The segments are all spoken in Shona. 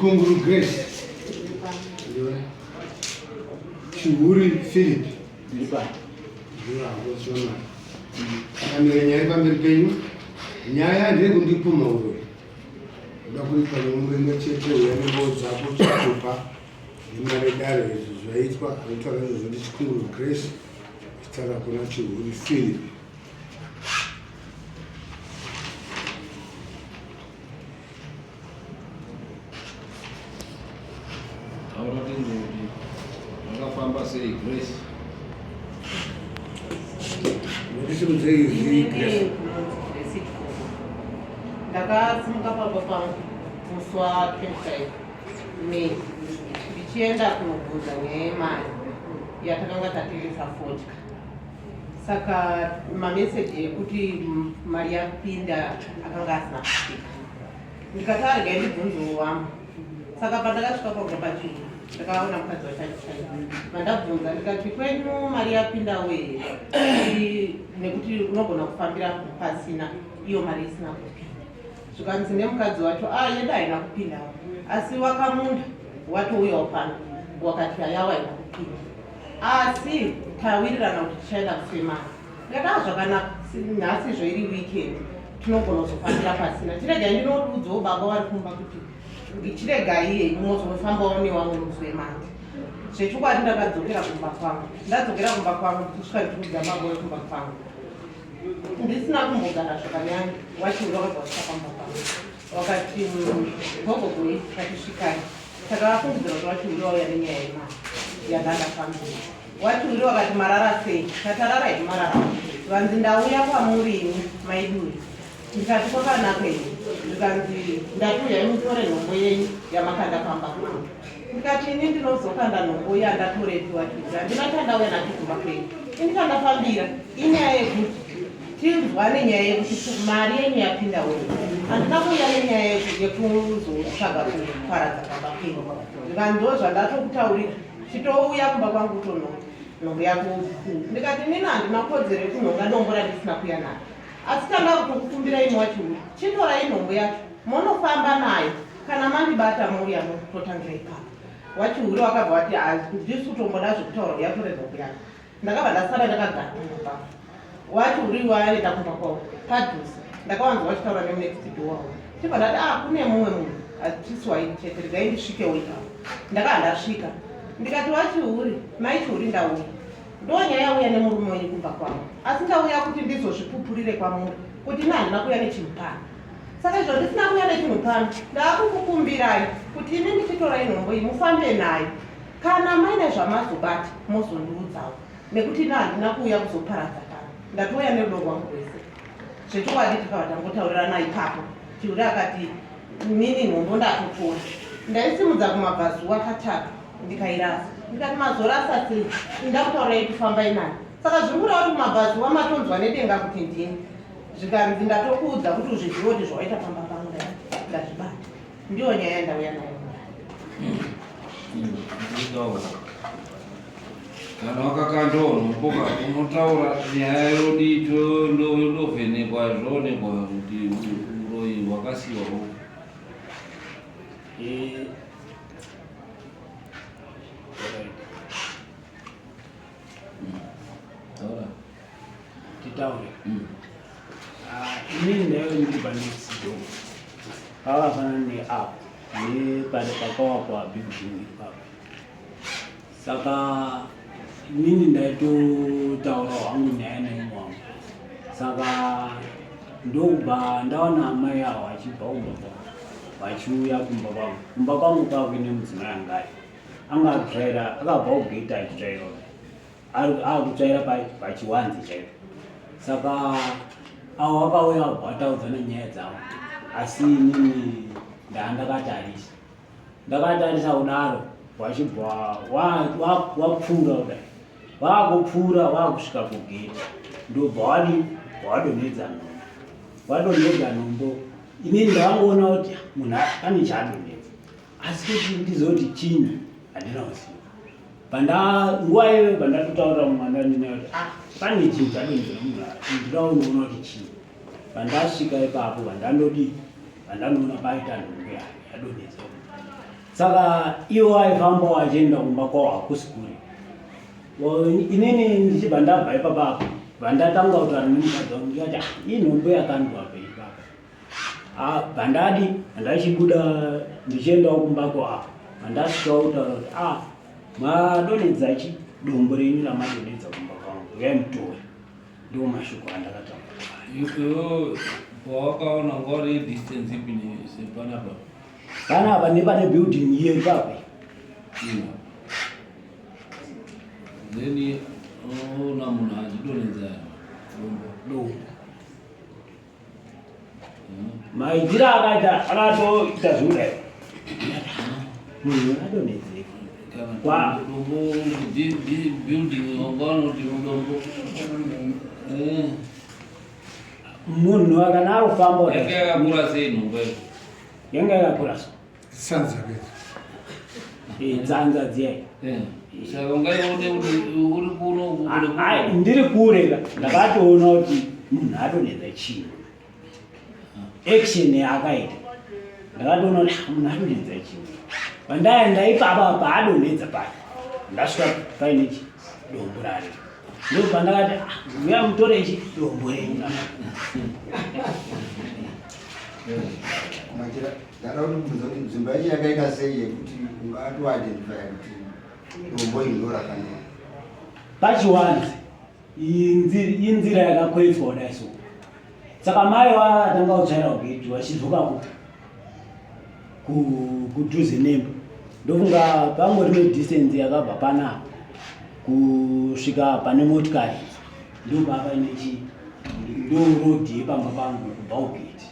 Chikunguru Grace. Chihuri Philip. Kamira nyaya pamberi penyu. Nyaya ndeyekundipumha uroyi. Uda kuripa nemurume imwe chete uya nembowo dzako chitupa nemari dare izvi zvaitwa anotaura izvozvo ndi Chikunguru Grace achitaura kuna Chihuri Philip. Taura tinzwe kuti zvakafamba sei Grace. Ndisimudzei izvi Grace. Ndakasimuka pamba pangu musi wa 25 May ndichienda kunobvunza nyaya yemari yatakanga tatengesa fodya. Saka mameseji ekuti mari yapinda akanga asina kusvika. Ndikati aregai ndibvunzewo wangu. Saka pandakasvika pamba pachii ndakaona mukadzi wacho achitsvaira. Vandabvunza ndikati kwenyu mari yapindawo here? Nekuti unogona kufambira pasina iyo mari isina kupinda. Zvikanzi nemukadzi wacho ah yedu haina kupindawo. Asi wakamunda watouyawo pano wakati hayawo haina kupinda. Asi tawirirana kuti tichaenda kusemana. Ndikati ah zvakanaka nhasi zvairi weekend tinogona kuzofambira pasina. Chiregai ndinoudzawo baba vari kumba kuti chiregai iye mozofambawo nevamwe musi wemande. Zvechokwadi ndakadzokera kumba kwangu. Ndadzokera kumba kwangu ndichisvika ndichiudza baba vekumba kwangu. Ndisina kumbogara zvakanyanya wachiura wakabva wasvika pamba pangu. Wakati gogo goi tatisvikai. Takavafungidzira kuti wachiuri wauya nenyaya yemari yandandafambira. Wachiuri wakati marara sei? Tatarara hedu marara. Vanzi ndauya kwamuri ini maiduri. Ndikati kwakanaka ini. Zvikanzi ndati uyai mutore nhombo yenyu yamakanda pamba pangu. Ndikati ini ndinozokanda nhombo yandatorepi wachiuri. Handina chandauya nacho kumba kwenyu. Ini chandafambira inyaya yekuti tinzwane nyaya yekuti mari yenyu yapinda wei. Handina kuuya nenyaya yekuzotsvaga kuparadza pamba penyu. Zvikanzi ndozvandatokutaurira. Chitouya kumba kwangu utonhonga nhombo yako. Ndikati nini handina kodzero yekunhonga dombo randisina kuya naro. Asi tanga kutokukumbira imi wachiuri. Chitorai nhombo yacho monofamba nayo kana mandibata mouya mototangira ipapo. Wachiuri wakabva wati handisi kutomboda zvekutaura uya tore nhombo yako. Ndakabva ndasara ndakagara kumba kwangu. Wachiuri waenda kumba kwavo padhuze. Ndakawanzwa vachitaura nemunext door wavo. Chibva ndati ah kune mumwe munhu hatisi waiti chete regai ndisvikewo ipapo. Ndakabva ndasvika ndikati wachiuri mai chiuri ndauya. Ndonyaya yauya nemurume wenyu kumba kwangu asi ndauya kuti ndizozvipupurire kwamuri kuti ini handina kuuya nechinhu pano. Saka izvo ndisina kuuya nechinhu pano ndaakukukumbirai kuti imi ndichitorai nhombo iyi mufambe nayo. Kana maine zvamazobata mozondiudzawo nekuti ini handina kuuya kuzoparadza pano ndatouya nerudo rwangu rwese. Zvechokwadi takabva tangotaurirana ipapo. Chihure akati inini nhombo ndatotora. Ndaisimudza kumabvazuva katatu ndikairasa. Ndikati mazorasa sei? Ndakutaurirai kufambai nayo. Saka zviri kureva kuti kumabvazuva matonzwa nedenga kuti ndini. Zvikanzi ndatokuudza kuti uzvizive kuti zvawaita pamba pangu ndazvibata. Ndiyo nyaya yandauya nayo. Kana wakakandawo nhombo ka unotaura nyaya yodii tondovhenekwa zvoonekwa kuti uroyi hwakasiyiwa ho. Eh, alright. Taura. Titaure. Ah, inini ndaive ndiri panext door pakafanana neapo nepane pakawakwa building ipapo saka inini ndaitotaura hangu nyaya neumwe wangu saka ndokubva ndaona amai avo vachibva kumba kwangu vachiuya kumba kwangu kumba kwangu kwakuine mudzimai anga ari anga akutsvaira akabva kugate achitsvaira akutsvaira pachiwanze chaipo saka avo vakauya vabva vataudzana nyaya dzavo asi inini ndaandakatarisa Ndakatarisa kudaro wachibva wapfuura kudai wakupfuura wakusvika kugate ndobva wadi wadonhedza nhombo wadonhedza nhombo inini ndakangoona kuti munhu pane chaadonhedza asi kuti ndizoti chinyi handina kuziva panda nguva iyoyo pandatotaurira mwana ndinayo kuti ah pane chinhu chadonhedza munhu ndinoda kunoona kuti chii Pandasvika ipapo pandandodii pandanoona paita nhumbu yadonhedza. Saka iwo aifamba achienda kumba kwawo hakusi kure. Inini ndichibva ndabva ipapa apa bvandatanga kutaura nemukadzi wangu ndikati ah, iyi nhombo yakandwa apa ipapa. Ah, bvandadi ndachibuda ndichiendawo kumba kwawo bandasvikawo kutaura kuti ah madonhedza chi dombo renyu ramadonhedza kumba kwangu uyai mutore. Ndiwo mashoko andakataura. Iwewe pawakaona ngori distance ipi sepanapa? Panapa nepane building iyo ipapo. Then unoona munhu achidonhedza dombo. Dombo. Maitiro akaita akatoita zvekudai. Munhu adonhedzei. Kwa dombo building wanoti dombo. Eh. Munhu akana arikufamba yanga yakakura sei nhombo iyo? Yanga yakakura so. Tsanza bedzi. Eh, tsanza dziya. Eh. Saka ungaione kuti uri kuno kure Ai, ndiri kure ka. Ndakatoona kuti munhu adonhedza chii. Action yaakaita. Ndakatoona kuti ah, munhu adonhedza chii. Pandaenda ipapa paadonhedza paya. Ndasvika paine chi dombo rari. Ndopandakati ah, uya mutore chi dombo renyu. Machira, ndada kuti kubvunza kuti nzvimbo yacho yakaita sei yekuti ungatoidentifya kuti dombo iri ndo rakandwa. Pachiwanze inzira yakakwetswa kudai so. Saka mai vatanga kutsvaira kugedhi vachidzoka kudhuze nemba. Ndofunga pangori nedistance yakabva panapa kusvika pane motikari idzo. Ndopapa nechi ndo road yepamba pangu kubva kugedhi.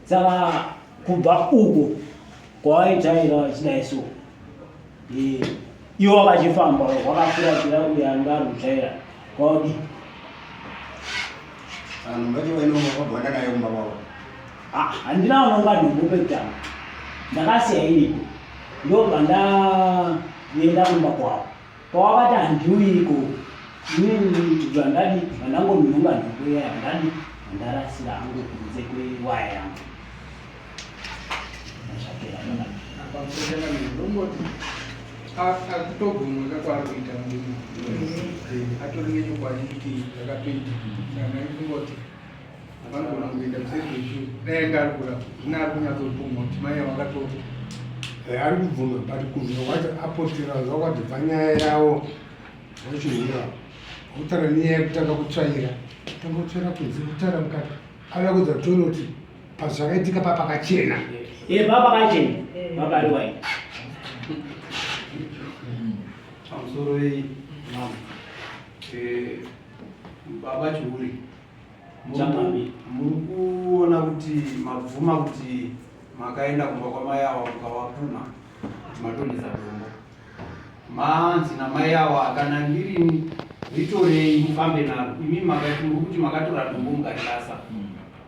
Saka kubva uko kwawaitaira vachidai so eh, iwo wakachifamba wakafuratira uyo anga ari kutsvaira kwaudi Vanhu vacho vainoma vabvana naye kumba kwavo. Ah, handina unonga nhumbu pekutanga ndakasiya iriko ndobva ndaenda kumba kwavo pawakati handiuyiko inini zvandadi zvandangonhunga nhumbu iya handadi ndarasira hangu kunze kwewaya yangu zvapera ndongoti akutobvumwa kakwaari kuita murume atori nechokwadi kuti zvakatoita saka ndaingoti vanogona kuenda kuseri kwechuru dai anga ari kurapa zvino ari kunyatsobvuma kuti mai vakatora eh, ari kubvuma but kubvuma kwacho apotera zvakwati panyaya yavo vachihura kutaura nenyaya yekutanga kutsvaira tanga kutsvaira kunze kutaura mukati ada kudza tione kuti pazvakaitika papakachena eh, papakachena papari wai pamusoro ei eh, baba chihuri muri kuona kuti mabvuma kuti makaenda kumba kwamai awa mukawapumha kuti madonhedza dombo manzi namai awa kana ndirini ritorei mufambe naro imi makati muri kuti makatora dombo mukarirasa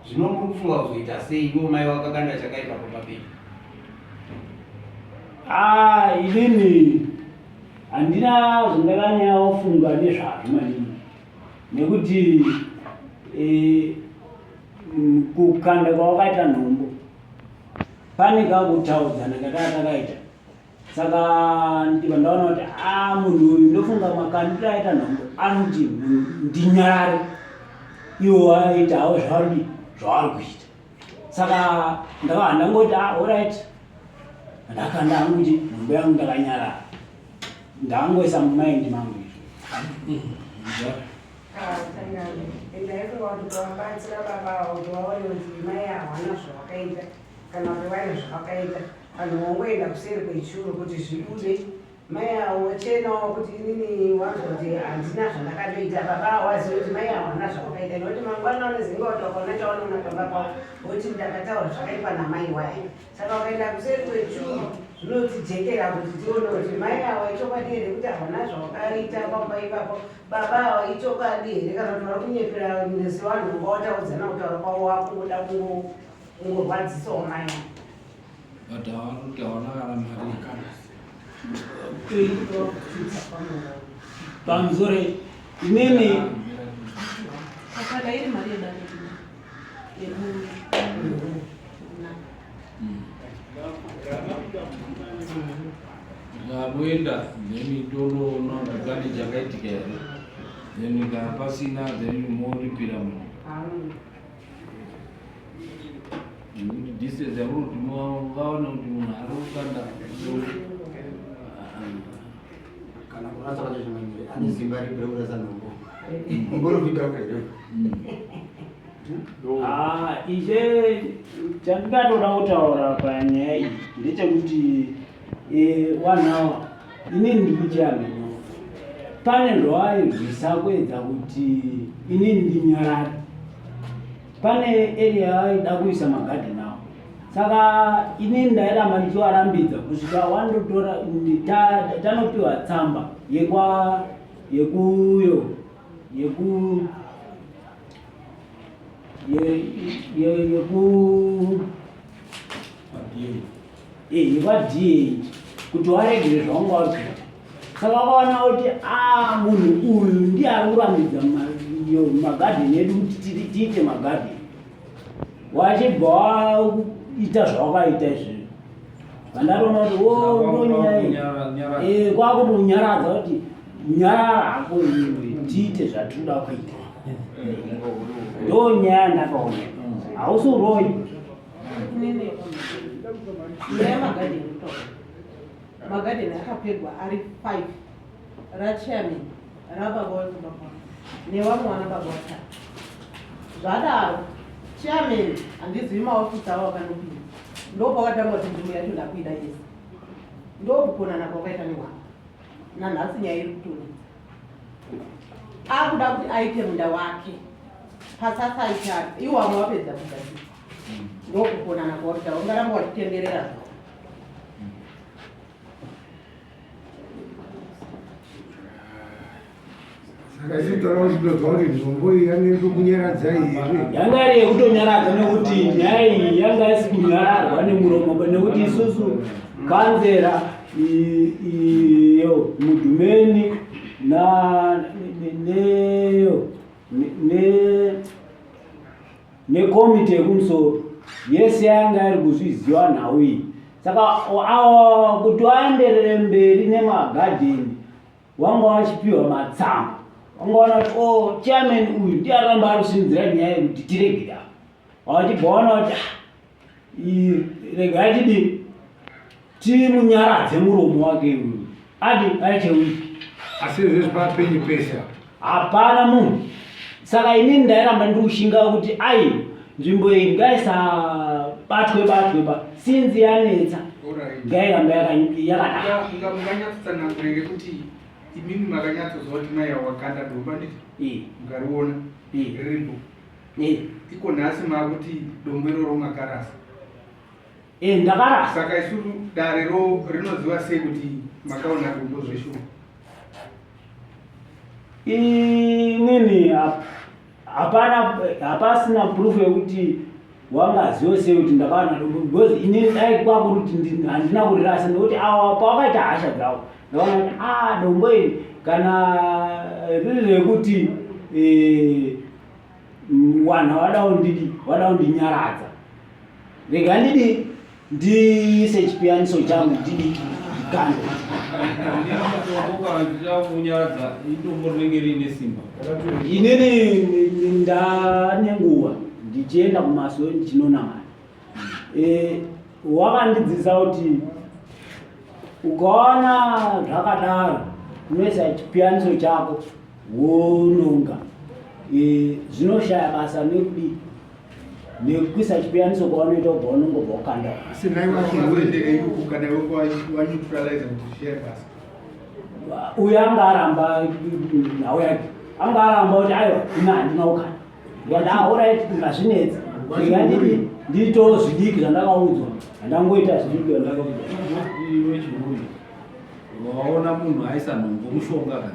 zvino muri kufunga kuzoita sei ivo mai wakakanda chakaipa pamba penyu ah, inini handina zvandakanyanya nezvazvo maningi nekuti e, kukanda kwawakaita nhombo pane kakutaudzana kataa takaita saka ndibva ndaona kuti a ah, munhu uyu ndofunga makandiro aita nhombo anoti ndinyarare iwo aita hawo zvavari zvavari kuita saka ndakabva ndangoti a ah, orit ndakanda hangu kuti nhombo yangu ndakanyarara ndangoisa mumaindi mangu izvo endaikuvabatsira baba avo kuti vaone kuti mai hawana zvavakaita kana kuti vane zvavakaita vanhu vongoenda kuseri kwechuru kuti zvibude mai avo vochenawo kuti inini wanzwa kuti handina zvandakatoita baba avo vazive kuti mai avo havana zvavakaita nekuti mangwana unezenge kuti wakaona chaunoona pamba pavo voti ndakataura zvakaipa namai waya Saka ukaenda kuseri kwechuru zvinotijekera kuti tione kuti mai awa ichokwadi here kuti havana zvawakaita pamba ipapo, baba awa ichokwadi here kana kuti vari kunyepera sevanhu vanga wataudzana kutaura kwavo wakungoda kungorwadzisawo mai. But havanoti hawana kana mari. Pamusoro inini Kana iri mari yedare Ndakuenda then tonoona kuti pane chakaitika here then kana pasina then moripira munhu nekuti distance yakuri kuti mungaone kuti munhu ari kukanda kana kurasa kwacho chimwe ane simba ripi rekurasa nhombo mborovhika here. Ah, ishe chandingatoda kutaura panyaya iyi ndechekuti one hour inini ndikuchiameno pane zvawairwisa kuedza kuti inini ndinyarare pane area yaida kuisa magadheni awo saka inini ndairamba ndichiwarambidza kusvika wandotora tanopiwa tsamba yekwa yekuyo yeku yeku yekwa DH kuti waregere zvawanga uri kuita saka wakaona kuti a munhu uyu ndiye ari kurambidza magadheni edu kuti tiite magadheni wachibva waita zvawakaita izvezvo vandatoona kuti o ndonyaya kwakuti unyaradza kuti nyarara hako iwe tiite zvatinoda kuita ndo nyaya ndakaona hausi uroyi. Inini nyaya yemagadheni kutaura magadheni akapegwa ari 5 rachairman rababa wekumba kwangu nevamwe vana baba vatatu. Zvadaro chairman handizivi maofisi avo akanopinda ndopakatanga kuti nzvimbo yacho ndakuida yese ndokukonana kwakaita nehwama nanhasi nyaya iri kutonetsa akuda kuti aite munda wake pasasaita iwo vamwe vapedza kugadzira ndokukonana kwakuita ungaramba wachitenderera zvavo. Saka isu taura kuti tinonzwa kuti nzvimbo iyi yange iri kunyaradza here? Yanga iri yekutonyaradza nekuti nyaya iyi yanga isi kunyararwa nemuromo nekuti isusu kanzera iyo mudhumeni na neyo ne nekomiti yekumusoro yese yanga iri kuzviziva nhau iyi saka awa kuti waenderere mberi nemagadheni wanga wachipiwa matsamba wanga waona kuti o chairman uyu ndiye aramba ari kusimudzira nyaya yekuti tiregere apa wachibva waona kuti ah, regai tidii timunyaradze muromo wake uyu ati aite wiki asi izvezvi papenyu pese apa hapana munhu saka inini ndairamba ndiri kushinga kuti ai nzvimbo iyi ngaisabatwe batwe ba sinzi yanetsa ngairamba yakadaro. Munganyatsotsanangura here kuti imimi makanyatsozwa kuti mai avo wakanda dombo handiti mukariona riripo iko nhasi maakuti dombo iroro makarasa? Ndakarasa. Saka isu dare ro rinoziva sei kuti makaona dombo zveshuwa? Inini hapana hapasina proof yekuti wangazive sei kuti ndakawana dombo because inini dai kwakuri kuti handina kurirasa nekuti awa pawakaita hasha dzavo ndakaona kuti a dombo iri kana riri rekuti vanhu vada kundidi vada kundinyaradza rega ndidi ndiise chipiyaniso changu ndidi ndikande. Kunyaradza idombo rinenge riine simba. Inini ndane nguva ndichienda kumasowe ndichinonamata wakandidzidzisa kuti ukaona zvakadaro unoisa chipiyaniso chako wononga zvinoshaya basa nekudii nekuisa chipiyaniso kwaunoita ubva unongobva wakanda. Asi nhai wachienderei uku kana iwe waneutralize kuti zvishaye basa? Uyo anga aramba nhau yake anga aramba kuti aiwa ina handina kukanda ndikati ah alright ngazvinetsa ndikandidi ndiito zvidiki zvandakaudzwa handangoita zvidiki zvandakaudzwa. Iwe chihuri waona munhu aisa nhombo mushonga kana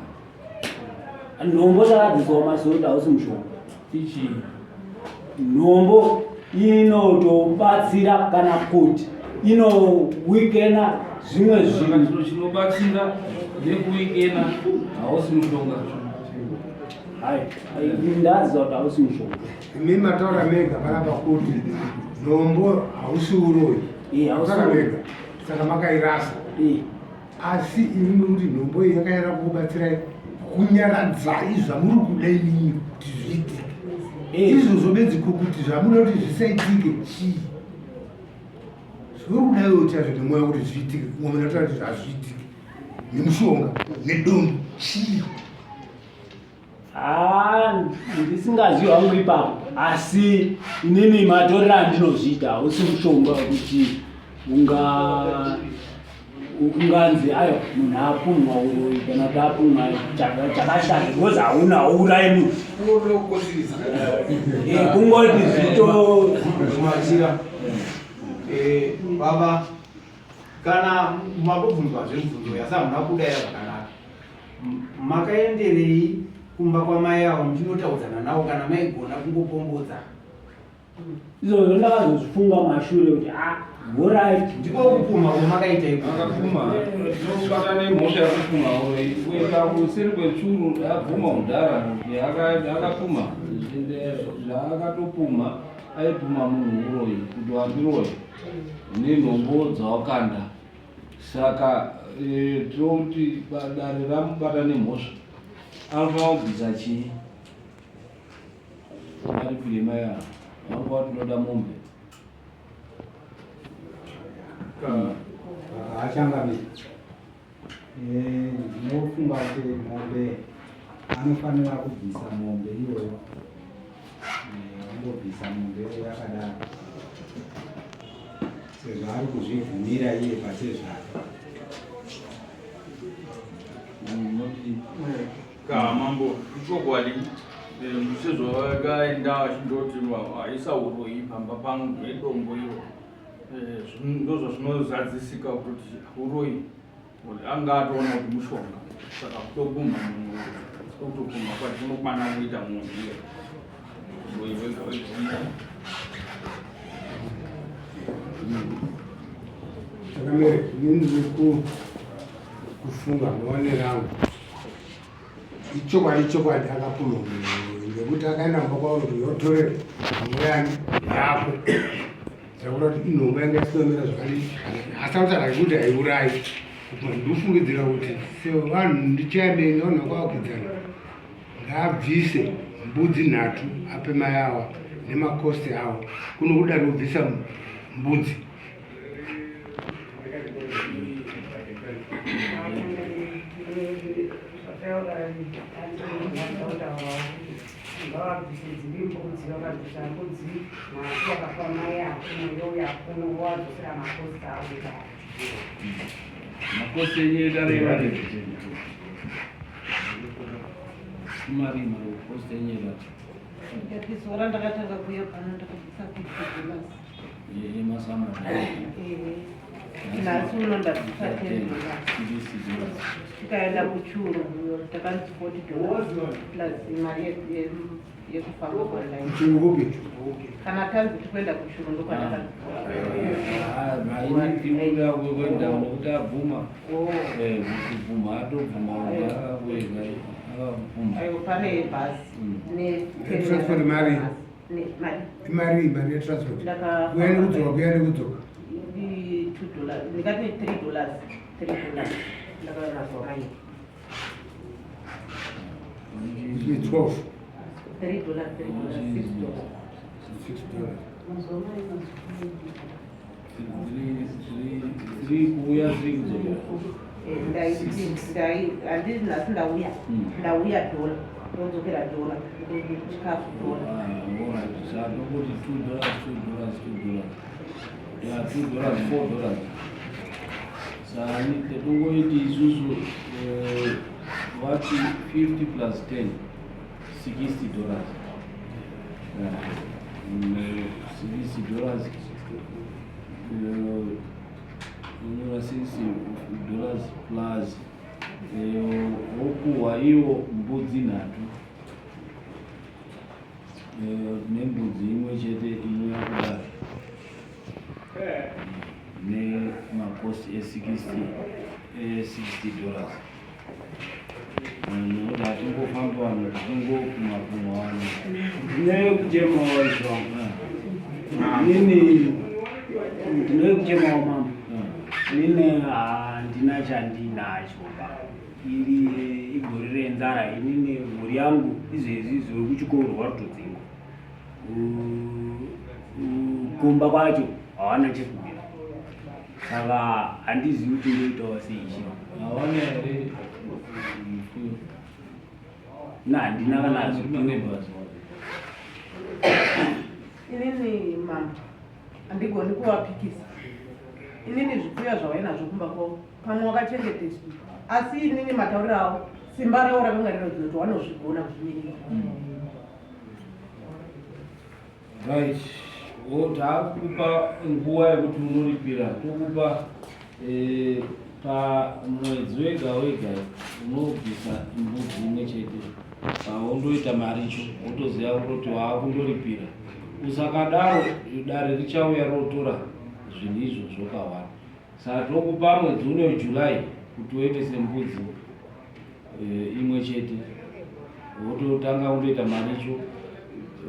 Nhombo takadzidziswa mazuva kuti hausi mushonga. Ichi nhombo inotobatsira kana kuti inowikena zvimwe zvinhu. Chino chinobatsira nekuwikena hausi mushonga. Hai, ndaziva kuti hausi mushonga. Imi mataura mega panapa kuti nhombo hausi uroyi. Hausi Mataura uroyi. mega. Saka makairasa. Asi imi muri kuti nhombo iyi yakanyara kukubatsirai kunyaradzai zvamuri kuda imimi kuti zviitike. Izvozvo bedzi ko kuti zvamuda kuti zvisaitike chii? Zviri kuda iwe chaizvo nemwoyo kuti zviitike, kumwe munhu ataura kuti hazviitike nemushonga nedombo chii? Haa ndisingazivi hangu ipapo asi inini matorero andinozviita hausi mushonga wekuti unga unganzi ayo munhu apumwa uroyi kana kuti apumwa chakashata because hauna hauurayi munhu. Eh, kungoti zvito Matira. Eh, baba kana mambobvunzwazve mubvunzo yasi hamuna kudaira zvakanaka. Makaenderei kumba kwamai avo muchinotaudzana navo kana maigona kungopombodza? Izvozvo ndakazozvifunga mashure kuti ah, horait. Ndiko kupumha kwamakaita iko. Akapumha. Tinobata nemhosva yekupumha uroyi. Kuenda kuseri kwechuru abvuma mudhara kuti akapumha. Zvaakatopumha aipumha munhu uroyi kuti wandiroyi nenhombo dzawakanda. Saka eh, tinokuti dare ramubata nemhosva anofanira kubvisa chii? Aripire mai ava vanga vatinoda mombe. Achangamire, eh, ndinofunga kuti mombe anofanira kubvisa mombe iyoyo, eh, angobvisa mombe iyoyo yakadaro sezvo ari kuzvibvumira iye pachezvake. Ka mambo ichokwadi eh, sezvo vakaenda vachindoti vaisa uroyi pamba pangu nedombo iro eh, ndozvazvinozadzisika kuti uroyi anga atoona kuti mushonga saka kutopumha munhu kutopumha kwacho kunokwana kuita munhu iye uroyi wega wega. Chakamere, inini ndiri kufunga maonero angu. Ichokwadi chokwadi akapumha munhu uyu ngekuti akaenda kumba kwavo kuti yotore nhombo yani yako. Taura kuti inhombo yanga isinomira zvakadii asi akutaura kuti haiurayi. Ndikufungidzira kuti sevanhu ndichairman vanhu vakavakidzana ngaabvise mbudzi nhatu ape mai awa nemakosti awo kuno kudari kubvisa mbudzi. Ngavabvise dziri mbudzi vakabvisa mbudzi nhatu vakapa mai akuno youya kuno vovadzosera makosti avo kare. Makosti enyu edare vari mari mari kosti enyu edare. Ndakati ndakatanga kuuya pano ndakabvisa 50 dollars. Yemasama. Nhasi uno ndabvisa 10 dollars. Tikaenda kuchuru takanzi 40 dollars plus mari yekufamba online. Kuchuru kupi? Kana tanzi tikuenda kuchuru ndokwatakanzi. Haini tikuda kuenda nokuti abvuma. Kubvuma atobvuma akawega akabvuma. Aiwa pane bhazi ne Transport mari. Imari mari yetransport. Kuya nekudzoka kuya nekudzoka. $2 ndikati $3 $3 ndakauya mazuva mairi. 12. $3 $3 $6. $6. Mazuva mairi Three kuuya three kudzokera. Handiti nhasi ndauya ndauya dhola ndodzokera dhola chikafu dhola. Alright, saka tokuti $2 $2 $2. Yeah, $2 $4. Saka tongoiti isusu vati 50 plus 10 $60. Yeah. $60 unyora $60 plus wopuhwa iwo mbudzi nhatu nembudzi imwe chete inouya kudare nemakosti e $60 nokuti hatingofambi vanhu tichingopumha pumha vanhu. Ndine kuchemawo izvo. Inini ndine kuchemawo mambo. Inini handi Handina chandinacho ba. Iri igore renzara inini mhuri yangu izvezvi zviri kuchikoro rwarutodzingwa. Kumba kwacho hawana chekudya. Saka handizivi kuti ndoitawo sei chino. Hawana here Na handina kana zvipimo. Inini mambo handigoni kuvapikisa. Inini zvipfuyo zvavainazvo kumba kwavo pamwe wakachengeteswa, asi inini matauriro avo simba ravo rakanga rinoziva kuti vanozvigona kuzvimirira. Right. Takupa nguva yekuti unoripira tokupa eh, pamwedzi wega wega unobvisa mbudzi imwe chete paundoita maricho wotoziva kutoti waakundoripira usakadaro dare richauya rotora zvinhu izvozvo kawani saka tokupa mwedzi uno July kuti uendese mbudzi eh, imwe chete wototanga kundoita maricho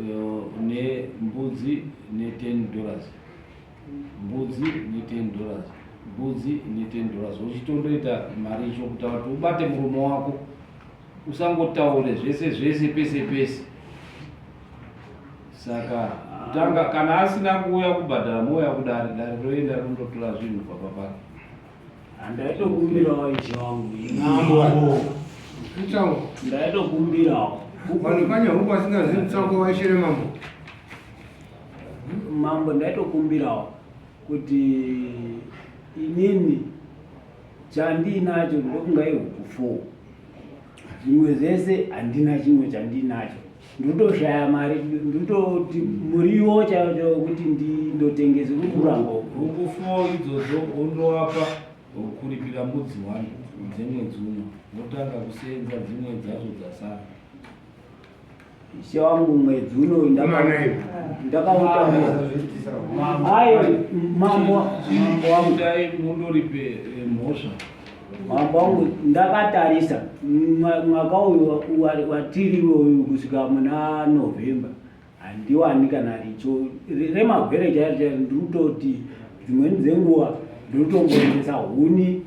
eh, nembudzi ne10 dollars mbudzi ne10 dollars mbudzi ne10 dollars uchitondoita maricho kuti kuti ubate muromo wako usangotaure zvese zvese pese pese saka kutanga kana asina kuuya kubhadhara mouya kudare dare roenda rondotora zvinhu papa pake Ndaitokumbirawo ishe wangu. Mambo. Mutsango. Ndaitokumbirawo. Vanhu kanyahuku vasingazivi mutsango waishere mambo. Mambo ndaitokumbirawo kuti inini chandinacho ndokunga ihuku four. Zvimwe zvese handina chimwe chandinacho. Ndotoshaya mari ndototi muriwo chaiwo chaiwo kuti ndindotengese kuramba. Huku four idzodzo wondowapa kuripira mbudzi one dzemwedzi uno wotanga kusenza dzimwe dzacho dzasara. Ishe wangu mwedzi uno ndakauta ayo mambo mambo wangu dai mundoripe eh, mhosva Mambo wangu ndakatarisa mwaka uyu watiri uyu kusvika muna November handiwani kana richo remagwere chairo chairo ndiri kutoti dzimweni dzenguva ndiri kutomboendesa huni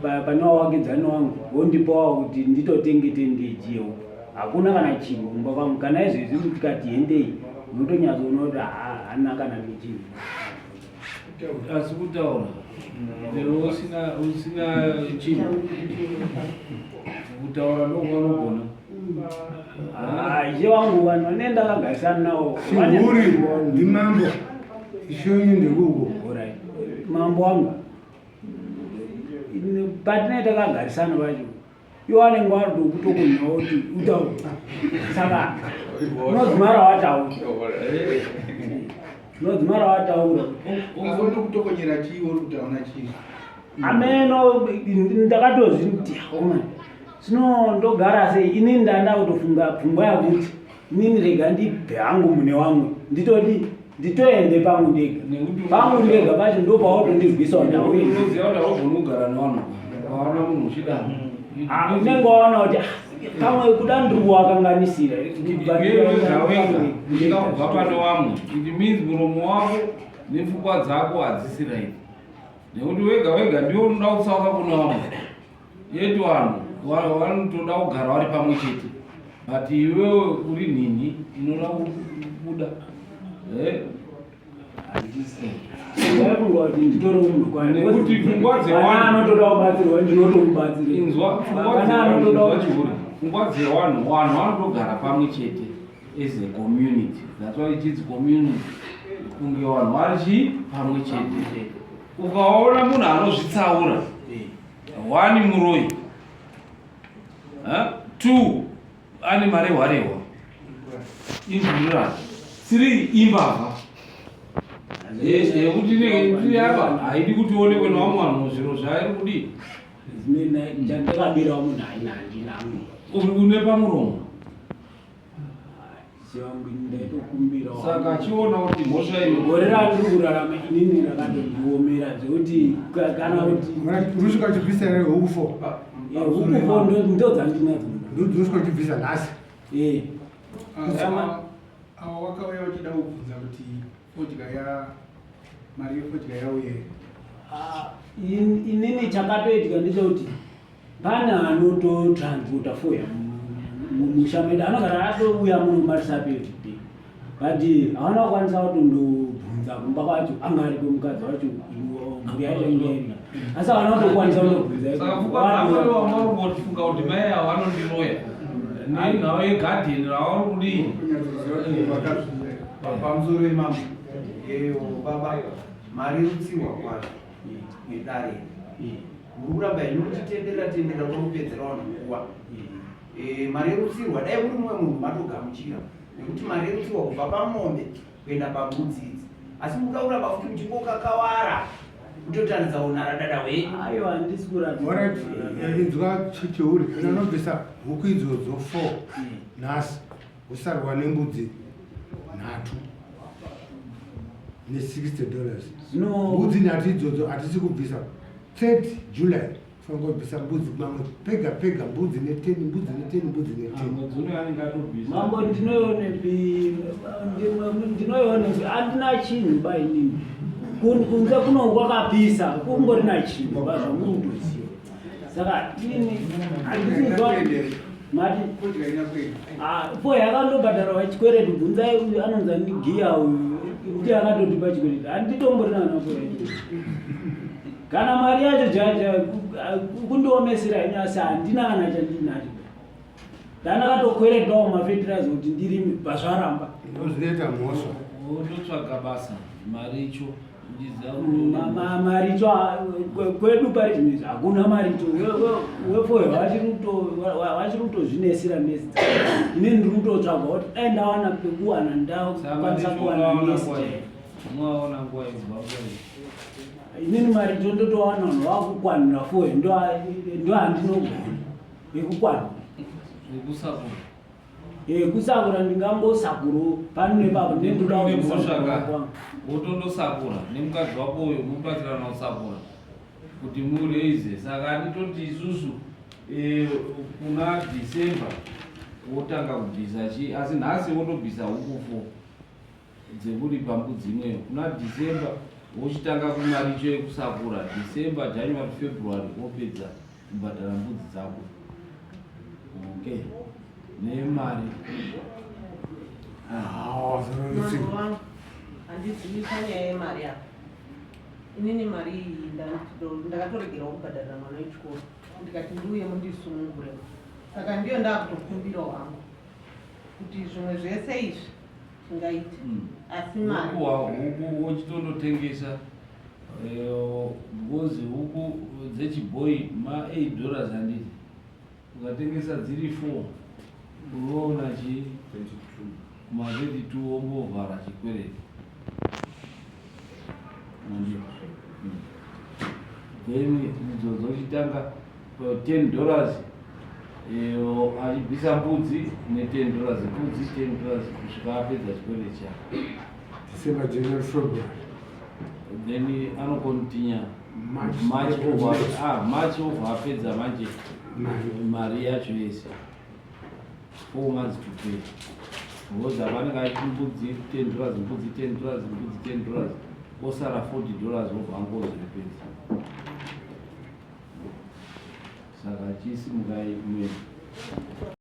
pane wavakidzani wangu vondipawo kuti nditotengete ndidyewo hakuna kana chinhu kumba kwangu kana izvezvi tikati hendei unotonyatsoona kuti haana kana nechinhu asi kutaura lero usina usina chinhu kutaura ndokwanogona ah, ishe wangu vanhu vane ndakagarisana nawo chihuri ndimambo ishe wenyu ndikuko mambo wangu patinee takagarisana vacho iwo anenge waritokutokunyawo kuti utaura saka unodzimara wataura unodzimara wataura kutokonyera chii uri kutaura chii ameno ndakatozviti omani zvino ndogara sei inini ndanda kutofunga pfungwa yakuti inini rega ndibve hangu mune wamwe nditodi nditoende pangu ndega pangu ndega pacho ndopawotondizwisawo ndau unoziva kuti haugoni kugara nevanhu waona munhu uchida ah, unenge waona kuti ah, pamwe kuda ndiri kuwakanganisira uchida kubva pane wamwe it means muromo wako nepfungwa dzako hadzisi right nekuti wega wega ndiwo unoda kutsauka kune vamwe yetu vanhu vanotoda kugara vari pamwe chete but iwewe uri nhinhi inoda kubuda eh? nekuti pfungwa dzevanhu kubatsirwa ndinotomubatsira inzwa pfungwa dzevanhu vanhu vanotogara pamwe chete as a community that's why ichinzi community kunge vanhu vari chii pamwe chete ukaona munhu anozvitsaura one muroyi two ane marehwarehwa indururani three imbavha yekuti inenge apa haidi kuti ionekwe nevamwe vanhu zviro zvairi kudii ndakabirawo munhu aina handina une pamuromo saka achiona kuti mhosva iyo gore randiri kurarama inini rakatondiomera zvekuti kana kuti urusvika uchibvisa here huku fo huku fo ndodzandinadzo ndorusvika uchibvisa nhasi eh. Awa wakauya uchida kubvunza kuti fodya ya mari yefodya yauye. Ah, inini chakatoitika ndechekuti pane anototransporta foya mumusha medu anogara atouya muno marisape everyday but hawana kukwanisa kutondobvunza kumba kwacho anga ariko mukadzi wacho mhuri yacho inge iri asi hawana kutokwanisa kutobvunza saka pfungwa dzako iwe wanga uri kungotifunga kuti mai avo vanondiroya nenhau yegadheni ravari kudii pamusoro imambo yeyo baba marerutsirwa kwazvo nedare muri kuramba henyu muchitenderera tenderera kuda kupedzera vanhu nguva eh, marerutsirwa dai muri mumwe munhu matogamuchira nekuti marerutsirwa kubva pamombe kuenda pambudzi idzi asi mukuda kuramba futi muchingokakawara kutotaridza unaradada hwenyu aiwa handisi kuratidza eh, inzwa cheuri kana unobvisa huku idzodzo four nhasi usarwa nembudzi nhatu ne60 dollars mbudzi nhatu idzodzo hatisi kubvisa 3 July fanira kubvisa mbudzi mamwe pega pega mbudzi ne10 mbudzi ne10 mbudzi ne10 mambo ndinoionepi ndinoionepi handina chinhu ba inini kunze kuno kwakapisa kungorina chinhu ba zvamunotoziva saka ini handisiziva mati ah, po yakandobhadharwa chikwereti bvunzai uyu anonzi andigiya uyu ndiye akatotipa chikwereti handitomborina kana po yacho kana mari yacho jaja kundiomesera ini asi handina kana chandinacho ndandakatokweretwawo mafetirazi kuti ndirime bvazvaramba ndozvinoita mhosva wototsvaga basa maricho maricho kwedu pari zvino izvi hakuna maricho wefoyo vachiri kutozvinesera nesi ini ndiri kutotsvaga kuti dai ndawana pekuwana ndakwanisa kuwana nesi inini maricho ndotowana vanhu vakukwanira foyo ndo handinogona yekukwanira Eh, kusakura ndingambosakuro pano nepapo nendodakusakura wotondosakura nemukadzi wako uyo mubatsirana kusakura kuti mureize saka anditoti isusu eh, kuna December wotanga kubvisa chi asi nhasi wotobvisa huku fo dzekuripa mbudzi imweyo kuna December wochitanga kumaricho ekusakura December January February wopedza kubhadhara mbudzi dzako okay nemari handizivisa nyaya yemari apa inini mari iyi ndakatoregerawo kubhadharira mwana wechikoro ndikati ndiuye mundisunungure saka ndiyo ndakutokumbirawo hangu kuti zvimwe zvese izvi zvingaite hmm. asi mari huku wochitondotengesa eh, because huku dzechibhoyi ma 8 dollars handiti ukatengesa dziri 4 unoona chi kuma 32 wombovhara chikwereti hmm. then idzodzo chitanga 10 dollars achibvisa mbudzi ne 10 dollars mbudzi 10 dollars kusvika apedza chikwereti chake December, January, February. Then anokontinya March over ah, March over apedza manje mari yacho yese 4 months to pay because avanenge achiti mbudzi 10 dollars mbudzi 10 dollars mbudzi 10 dollars osara 40 dollars obva angozvipedza saka chisimukai mwena.